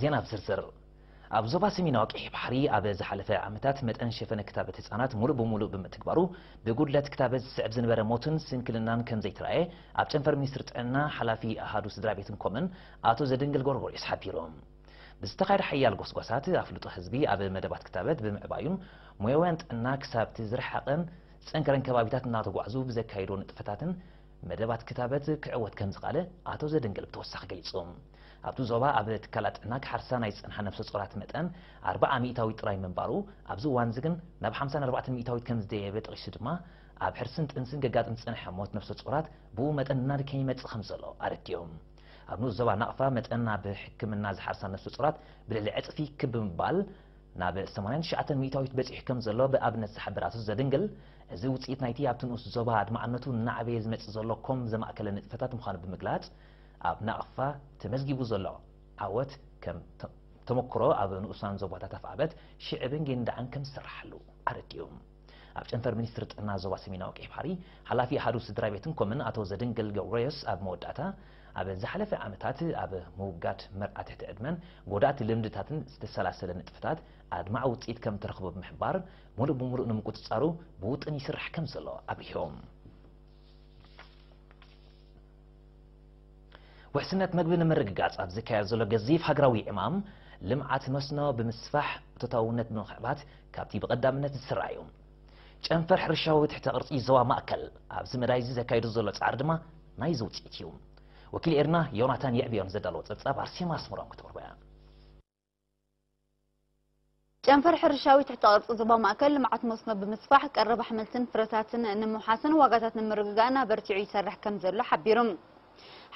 ዜና ብዝርዝር። ኣብ ዞባ ሰሜናዊ ቀይሕ ባሕሪ ኣብ ዝሓለፈ ዓመታት መጠን ሸፈነ ክታበት ህጻናት ሙሉእ ብሙሉእ ብምትግባሩ፣ ብጉድለት ክታበት ዝስዕብ ዝነበረ ሞትን ስንክልናን ከም ዘይተራእየ ኣብ ጨንፈር ሚኒስትሪ ጥዕና ሓላፊ ኣሃዱ ስድራ ቤትን ኮምን ኣቶ ዘድንግል ጎርጎርዮስ ሓቢሮም። ብዝተኻየደ ሓያል ጎስጓሳት ኣፍልጦ ህዝቢ ኣብ መደባት ክታበት ብምዕባዩን ሞያውያን ጥዕና ክሳብቲ ዝረሓቐን ዝጸንከረን ከባቢታት እናተጓዕዙ ብዘካየዶ ንጥፈታትን መደባት ክታበት ክዕወት ከም ዝኻለ ኣቶ ዘድንግል ብተወሳኺ ገሊጹ። ኣብቲ ዞባ ኣብ ትካላት ጥዕና ክሓርሳ ናይ ዝጸንሓ ነፍሰ ጾራት መጠን ኣርብዓ ሚእታዊት ጥራይ ምንባሩ፣ ኣብዚ እዋን እዚ ግን ናብ ሓምሳን ኣርባዕተን ሚእታዊት ከም ዝደየበ ጠቒሱ ድማ፣ ኣብ ሕርስን ጥንስን ገጋጥም ዝጸንሐ ሞት ነፍሰ ጾራት ብኡ መጠን እናደከመ ይመጽእ ከም ዘሎ ኣረዲኦም። ኣብ ንኡስ ዞባ ናቕፋ መጠን ናብ ሕክምና ዝሓርሳ ነፍሰ ጾራት ብልዕሊ ዕጽፊ ክብ ብምባል ናብ ሰማንያን ትሽዓተን ሚእታዊት በጺሑ ከም ዘሎ ብኣብነት ዝሓበረ ኣቶ ዘድንግል፣ እዚ ውጽኢት ናይቲ ኣብቲ ንኡስ ዞባ ኣድማዕነቱ እናዓበየ ዝመጽእ ዘሎ ኮም ዘማእከለ ንጥፈታት ምዃኑ ብምግላጽ፣ ኣብ ናቕፋ ተመዝጊቡ ዘሎ ዓወት ከም ተ-፣ ተመክሮ ኣብ ንኡሳን ዞባታት ኣፍዓበት ሽዕብን ጌንዳዕን ከም ዝስራሓሉ ኣረዲኡ። ኣብ ጨንፈር ሚኒስትሪ ጥዕና ዞባ ሰሜናዊ ቀይሕ ባሕሪ ሓላፊ ኣሃዱ ስድራ ቤትን ኮምን ኣቶ ዘድንግል ገብረዮስ ኣብ መወዳእታ፣ ኣብ ዝሓለፈ ዓመታት ኣብ ምውጋድ መርዓ ትሕቲ ዕድመን ጎዳእቲ ልምድታትን ዝተሰላሰለ ንጥፈታት ኣድማዒ ውፅኢት ከም ተረኽቦ ብምሕባር፣ ሙሉእ ብሙሉእ ንምቁፅፃሩ ብውጥን ይስራሕ ከም ዘሎ ኣብሪሆም። ውሕስነት መግቢ ንምርግጋፅ ኣብ ዝካየድ ዘሎ ገዚፍ ሃገራዊ ዕማም፣ ልምዓት መስኖ ብምስፋሕ እቶታውነት ብምኽዕባት ካብቲ ብቐዳምነት ዝስራዕ እዩ። ጨንፈር ሕርሻዊ ትሕተ ቅርጺ ዞባ ማእከል ኣብዚ መዳይ እዚ ዘካይዶ ዘሎ ጻዕሪ ድማ ናይዚ ውጽኢት እዩ። ወኪል ኤርና ዮናታን የዕብዮን ዘዳለዎ ጸብጻብ ኣርሴማ ኣስመሮም ክተቕርቦ እያ። ጨንፈር ሕርሻዊ ትሕተ ቅርጺ ዞባ ማእከል ልምዓት መስኖ ብምስፋሕ ቀረብ ኣሕምልትን ፍረታትን ንምውሓስን ዋጋታት ንምርግጋእን ኣበርቲዑ ይሰርሕ ከም ዘሎ ሓቢሩ።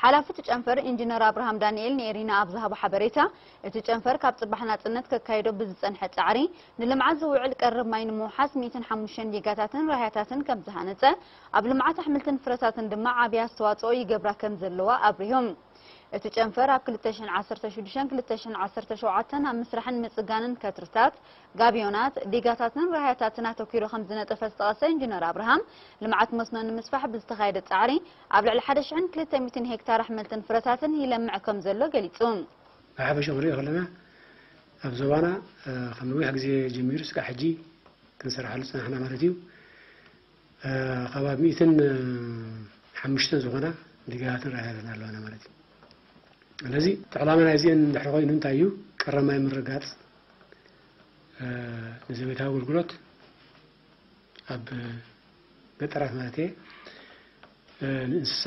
ሓላፊ እቲ ጨንፈር ኢንጂነር ኣብርሃም ዳንኤል ንኤሪና ኣብ ዝሃቦ ሓበሬታ፣ እቲ ጨንፈር ካብ ጽባሕ ናጽነት ከካይዶ ብዝጸንሐ ጻዕሪ፣ ንልምዓት ዝውዕል ቀረብ ማይ ንምውሓስ ሚእትን ሓሙሽተን ዲጋታትን ራህያታትን ከም ዝሃነጸ፣ ኣብ ልምዓት ኣሕምልትን ፍረታትን ድማ ዓቢ ኣስተዋጽኦ ይገብራ ከም ዘለዋ ኣብሪሁ። እቲ ጨንፈር ኣብ ክልተ ሽሕን ዓሰርተ ሽዱሽተን ክልተ ሽሕን ዓሰርተ ሸውዓተን ኣብ ምስራሕን ምጽጋንን ከትርታት፣ ጋብዮናት፣ ዲጋታትን ራህያታትን ኣተኲሩ ከም ዝነጠፈ ዝጠቐሰ ኢንጂነር ኣብርሃም፣ ልምዓት መስኖ ንምስፋሕ ብዝተኻየደ ጻዕሪ፣ ኣብ ልዕሊ ሓደ ሽሕን ክልተ ሚእትን ሄክታር ኣሕምልትን ፍረታትን ይለምዕ ከም ዘሎ ገሊጹ። ብሓፈሻ ክንሪኦ ከለና፣ ኣብ ዞባና፣ እ፣ ካብ ነዊሕ ግዜ ጀሚሩ ስጋዕ ሕጂ ክንሰርሓሉ ዝጸናሕና ማለት እዩ። እ፣ ከባቢ ሚእትን ሓሙሽተን ዝኾና ዲጋታትን ራህያታትን ኣለዋና ማለት እዩ። ስለዚ እቲ ዕላማ ናይዚአን እንድሕር ኮይኑ እንታይ እዩ? ቀረብ ማይ ምርጋጽ፣ እ፣ ንዘቤታዊ ኣገልግሎት ኣብ ገጠራት ማለት እየ፣ እ፣ ንእንስሳ፣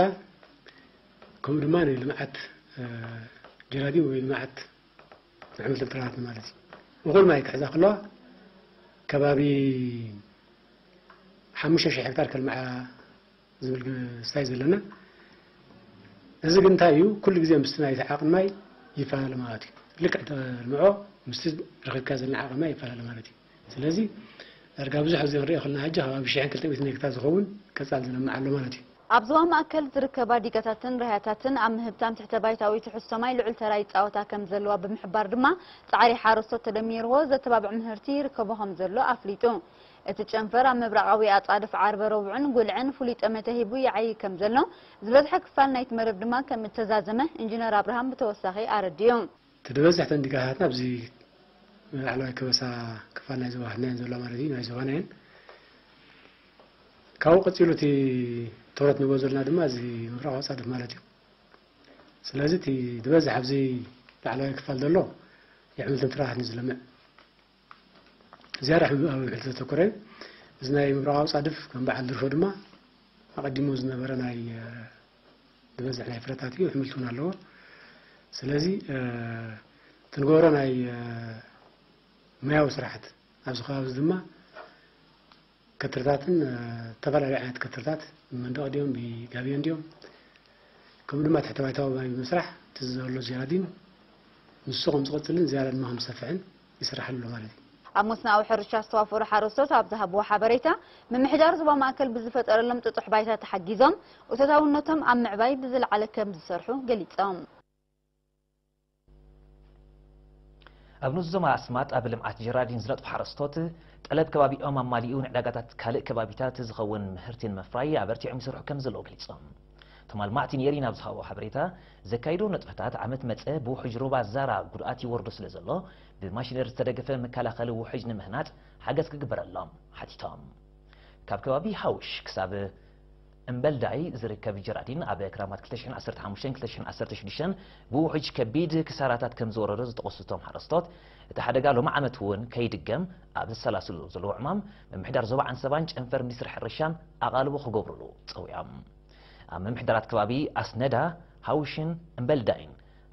ከምኡ ድማ ንልምዓት፣ እ፣ ጀራዲን ወይ ልምዓት ኣሕምልትን ፍረታትን ማለት እዩ። እኹል ማይ ክሕዛ ከለዋ ከባቢ ሓሙሽተ ሽሕ ሄክታር ከልምዓ ዝብል ግ-፣ ስታይ ዘለና። እዚ ግን እንታይ እዩ? ኩሉ ግዜ ምስቲ ናይቲ ዓቕን ማይ ይፈላለ ማለት እዩ። ልክዕ ተልምዖ ምስቲ ረኺብካ ዘለና ዓቕን ማይ ይፈላለ ማለት እዩ። ስለዚ ዳርጋ ብዙሕ ግዜ ክንሪኦ ከለና ሕጂ ከባቢ ሽሕን ክልተ ሚእትን ሄክታር ዝኸውን ቀጻል ዝለምዕ ኣሎ ማለት እዩ። ኣብ ዞባ ማእከል ዝርከባ ዲጋታትን ራህያታትን ኣብ ምህብታም ትሕተ ባይታዊ ትሕዝቶ ማይ ልዑል ተራ ይጻወታ ከም ዘለዋ ብምሕባር ድማ፣ ጻዕሪ ሓረስቶት ተደሚርዎ ዘተባብዕ ምህርቲ ይርከቦ ከም ዘሎ ኣፍሊጡ። እቲ ጨንፈር ኣብ ምብራቓዊ ኣጻድፍ ዓርበ ረቡዕን ጉልዕን ፍሉይ ጠመተ ሂቡ ይዓዪ ከም ዘሎ ዝበዝሐ ክፋል ናይቲ መደብ ድማ ከም እተዛዘመ ኢንጂነር ኣብርሃም ብተወሳኺ ኣረዲኡ። እቲ ዝበዝሕ ተን ዲጋታትና ኣብዚ ላዕለዋይ ከበሳ ክፋል ናይ ዞባ ህድና እየን ዘለዋ ማለት እዩ፣ ናይ ዞባና እየን። ካብኡ ቀጺሉ እቲ ትኹረት ንህቦ ዘለና ድማ እዚ ምብራቕ ኣጻድፍ ማለት እዩ። ስለዚ እቲ ዝበዝሕ ኣብዚ ላዕለዋይ ክፋል ዘሎ የሕምልትን ፍራሕን እዩ ዝለምዕ። ዝያዳ ኣብ ኣሕምልቲ ዘተኮረ እዩ። እዚ ናይ ምብራቕ ኣጻድፍ ከም በዓል ድርፎ ድማ ኣቐዲሙ ዝነበረ ናይ፣ እ፣ ዝበዝሕ ናይ ፍረታት እዩ፣ ኣሕምልቲ እውን ኣለዎ። ስለዚ፣ እ፣ እቲ ንገብሮ ናይ፣ እ፣ ሞያዊ ስራሕት ኣብዚ ከባቢ እዚ ድማ ከትርታትን፣ እ፣ ዝተፈላለዩ ዓይነት ከትርታት ብመንደቕ ድዮም ብጋብዮን ድዮም፣ ከምኡ ድማ ትሕተ ባይታዊ ማይ ብምስራሕ እቲ ዘሎ ጀራዲን ንሱ ከም ዝቕጽልን ዝያዳ ድማ ከም ዝሰፍሕን ይስራሓሉ ኣሎ ማለት እዩ። ኣብ መስኖኣዊ ሕርሻ ዝተዋፈሩ ሓረስቶት ኣብ ዝሃብዎ ሓበሬታ፣ ምምሕዳር ዞባ ማእከል ብዝፈጠረሎም ጥጡሕ ባይታ ተሓጊዞም እቶታውነቶም ኣብ ምዕባይ ብዝለዓለ ከም ዝሰርሑ ገሊጾም። ኣብ ንኡስ ዞባ ኣስማጥ ኣብ ልምዓት ጀራዲን ዝነጥፉ ሓረስቶት፣ ጠለብ ከባቢኦም ኣማሊኡ ንዕዳጋታት ካልእ ከባቢታት ዝኸውን ምህርቲ ንምፍራይ ኣበርቲዖም ይሰርሑ ከም ዘለዉ ገሊጾም። ትማል ማዕቲን የሪን ኣብ ዝሃቦ ሓበሬታ፣ ዘካይዶ ነጥፈታት ዓመት መጸ ብውሕጅ ሩባ ዛራ ጉድኣት ይወርዶ ስለ ዘሎ፣ ብማሽነሪ ዝተደገፈ መከላኸሊ ውሕጅ ንምህናጽ ሓገዝ ክግበረሎም ሓቲቶም። ካብ ከባቢ ሃውሽ ክሳብ እምበልዳይ ዝርከብ ጀራዲን ኣብ ክራማት ክልተ ሽሕን ዓሰርተ ሓሙሽተን ክልተ ሽሕን ዓሰርተ ሽዱሽተን ብውሕጅ ከቢድ ክሳራታት ከም ዝወረዶ ዝጠቐሱ እቶም ሓረስቶት፣ እቲ ሓደጋ ሎሚ ዓመት እውን ከይድገም ኣብ ዘሰላስሉ ዘለዉ ዕማም፣ ምምሕዳር ዞባ ዓንሰባን ጨንፈር ሚኒስትሪ ሕርሻን ኣቓልቦ ክገብሩሉ ጸዊዖም። ኣብ ምምሕዳራት ከባቢ ኣስነዳ፣ ሃውሽን እምበልዳይን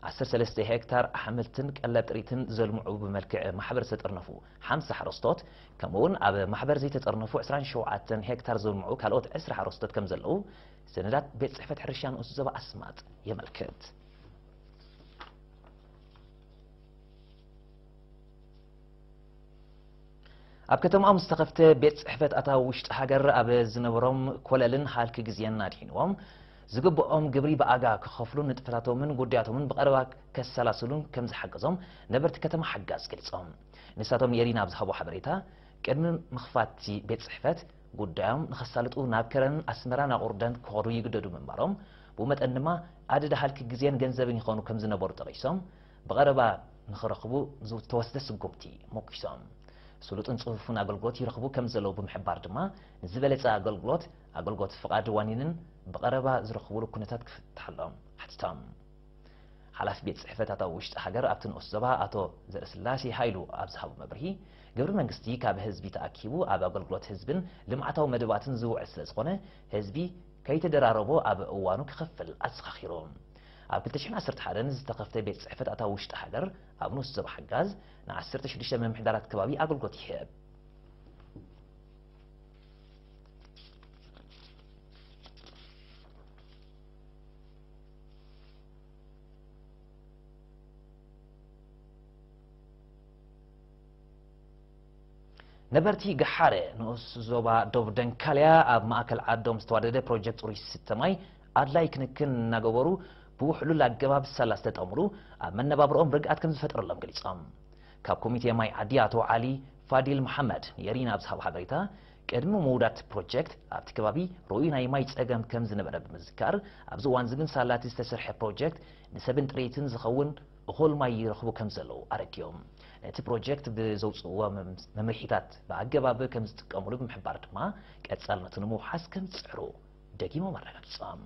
ዓሰርተ ሰለስተ ሄክታር ኣሕምልትን ቀለብ ጥሪትን ዘልምዑ ብመልክዕ ማሕበር ዝተጠርነፉ ሓምሳ ሓረስቶት፣ ከምኡውን ኣብ ማሕበር ዘይተጠርነፉ ዕስራን ሸውዓተን ሄክታር ዘልምዑ ካልኦት ዕስራ ሓረስቶት ከም ዘለዉ ሰነዳት ቤት ጽሕፈት ሕርሻ ንኡስ ዞባ ኣስማጥ የመልክት። ኣብ ከተማኦም ዝተኸፍተ ቤት ጽሕፈት ኣታዊ ውሽጢ ሃገር ኣብ ዝነበሮም ኮለልን ሃልኪ ግዜን ኣድሒንዎም ዝግብኦም ግብሪ ብኣጋ ክኸፍሉን ንጥፈታቶምን ጉዳያቶምን ብቐረባ ከሰላስሉን ከም ዝሓገዞም ነበርቲ ከተማ ሓጋዝ ገሊጾም። ንሳቶም ንኤሪና ኣብ ዝሃቦ ሓበሬታ፣ ቅድሚ ምኽፋትቲ ቤት ጽሕፈት ጉዳዮም ንኸሳልጡ ናብ ከረንን ኣስመራን ኣቑርደን ክኸዱ ይግደዱ ምንባሮም፣ ብኡ መጠን ድማ ኣደዳ ሃልኪ ግዜን ገንዘብን ይኾኑ ከም ዝነበሩ ጠቒሶም፣ ብቐረባ ንኽረኽቡ ዝተወስደ ስጉምቲ ሞኪሶም። ስሉጥን ጽፉፍን ኣገልግሎት ይረኽቡ ከም ዘለዉ ብምሕባር ድማ፣ ንዝበለጸ ኣገልግሎት፣ ኣገልግሎት ፍቓድ ዋኒንን ብቐረባ ዝረኽብሉ ኩነታት ክፍትሓሎም ሓቲቶም። ሓላፊ ቤት ጽሕፈት ኣታዊ ውሽጢ ሃገር ኣብቲ ንኡስ ዞባ ኣቶ ዘርእስላሴ ሃይሉ ኣብ ዝሃቦ መብርሂ፣ ግብሪ መንግስቲ ካብ ህዝቢ ተኣኪቡ ኣብ ኣገልግሎት ህዝብን ልምዓታዊ መደባትን ዝውዕል ስለ ዝኾነ፣ ህዝቢ ከይተደራረቦ ኣብ እዋኑ ክኸፍል ኣዘኻኺሩ። ኣብ ክልተ ሽሕን ዓሰርተ ሓደን ዝተኸፍተ ቤት ጽሕፈት ኣታዊ ውሽጢ ሃገር ኣብ ንኡስ ዞባ ሓጋዝ ንዓሰርተ ሽዱሽተ ምምሕዳራት ከባቢ ኣገልግሎት ይህብ። ነበርቲ ገሓረ ንኡስ ዞባ ዶብ ደንካልያ ኣብ ማእከል ዓዶም ዝተዋደደ ፕሮጀክት ጽሩይ ዝስተ ማይ ኣድላይ ክንክን እናገበሩ ብውሕሉል ኣገባብ ሳላ ዝተጠምሩ ኣብ መነባብርኦም ርግኣት ከም ዝፈጠረሎም ገሊጾም። ካብ ኮሚቴ ማይ ዓዲ ኣቶ ዓሊ ፋዲል መሓመድ ንኤሪና ኣብ ዝሃቦ ሓበሬታ፣ ቅድሚ ምውዳድ ፕሮጀክት ኣብቲ ከባቢ ርኡይ ናይ ማይ ጸገም ከም ዝነበረ ብምዝካር፣ ኣብዚ እዋንዚ ግን ሳላቲ ዝተሰርሐ ፕሮጀክት ንሰብን ጥሪትን ዝኸውን እኹል ማይ ይረኽቡ ከም ዘለዉ ኣረዲኦም። ነቲ ፕሮጀክት ብዘውፅእዎ መም-፣ መምርሒታት ብኣገባብ ከም ዝጥቀሙሉ ብምሕባር ድማ ቀፃልነቱ ንምውሓስ ከም ዝፅዕሩ ደጊሞም ኣረጋጊፆም።